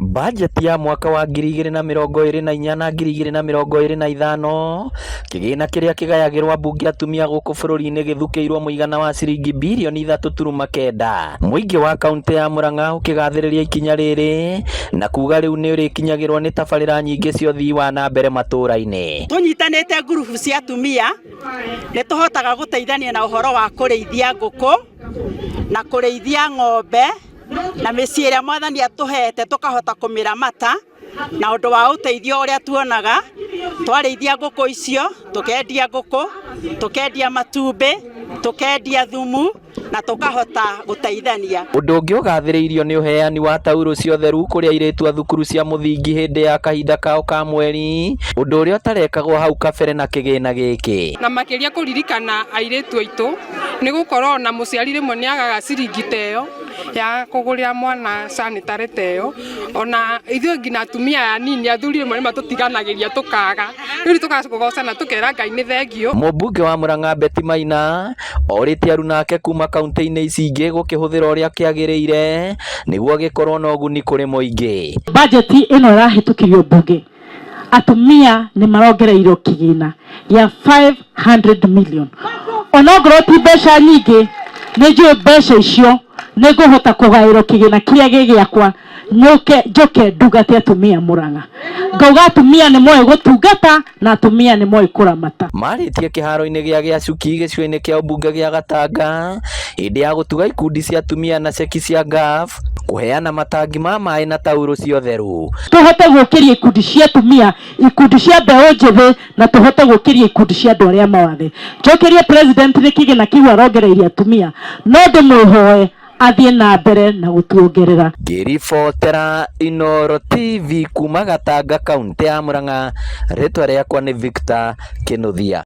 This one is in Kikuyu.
Bajeti ya mwaka wa 2024 na 2025 kĩgĩna kĩrĩa kĩgayagĩrwo ambunge atumia gũkũ bũrũri-inĩ gĩthukĩirwo mũigana wa ciringi birioni 3.9. Mũingĩ wa kaũntĩ ya Murang'a ũkĩgathĩrĩria ikinya rĩrĩ na kuga rĩu nĩ ũrĩkinyagĩrwo nĩ tabarĩra nyingĩ cia ũthii wa na mbere matũra-inĩ. Tũnyitanĩte ngurubu cia atumia nĩ tũhotaga gũteithania na ũhoro wa kũrĩithia ngũkũ na kũrĩithia ng'ombe na mĩciĩ ĩrĩa mwathani atũhete tũkahota kũmĩramata na ũndũ wa ũteithio ũrĩa tuonaga twarĩithia ngũkũ icio tũkendia ngũkũ, tũkendia matumbĩ, tũkendia thumu na tũkahota gũteithania. Ũndũ ũngĩ ũgathĩrĩirio nĩ ũheani wa taurũ cia ũtheru kũrĩ airĩtu a thukuru cia mũthingi hĩndĩ ya kahinda kao ka mweri, ũndũ ũrĩa ũtarekagwo hau kabere na kĩgĩna gĩkĩ. Na makĩria kũririkana airĩtu aitũ nĩ gũkorwo ona mũciari rĩmwe nĩ agaga ciringi ta ĩyo ya kũgũrĩra mwana sanitary ta ĩyo. Ona ithuĩ nginya atumia aya anini athuri rĩmwe nĩ matũtiganagĩria tũkaga, rĩu tũkagocana tũkera Ngai nĩ thengiũ. Mũmbunge wa Murang'a Betty Maina orĩtie aruna ake kuma kaunti-inĩ ici ingĩ gũkĩhũthĩra ũrĩa kĩagĩrĩire nĩguo gĩkorwo na ũguni kũrĩ mũingĩ. Bajeti ĩno ĩrahĩtũkirio mbunge atumia nĩ marongereirwo kĩgĩna gĩa 500 million. Onokorwo ti mbeca nyingĩ, nĩ njũĩ mbeca icio nĩ ngũhota kũgaĩrwo kĩgĩna kĩrĩa gĩ gĩakwa nyũke njoke ndungate atumia Murang'a. Ngauga atumia nĩ moĩ gũtungata na atumia nĩ moĩ kũramata. Marĩtie kĩharo-inĩ gĩa Gĩacuki gĩcigo-inĩ kĩa ũmbunge gĩa Gatanga hĩndĩ ya gũtuga ikundi cia atumia na ceki cia NGAAF, kũheana matangi ma maĩ na taurũ cia ũtheru. Tũhote gũkĩria ikundi cia atumia, ikundi cia mbeũ njĩthĩ na tũhote gũkĩria ikundi cia andũ arĩa mawathe. Njokerie president nĩ kĩgĩna kĩu arongereirie atumia, no ndĩmũhoe athiĩ na mbere na gũtuongerera. Ngĩribotera Inooro TV kuma Gatanga kaũntĩ ya Murang'a, rĩtwa rĩakwa nĩ Victor Kĩnuthia.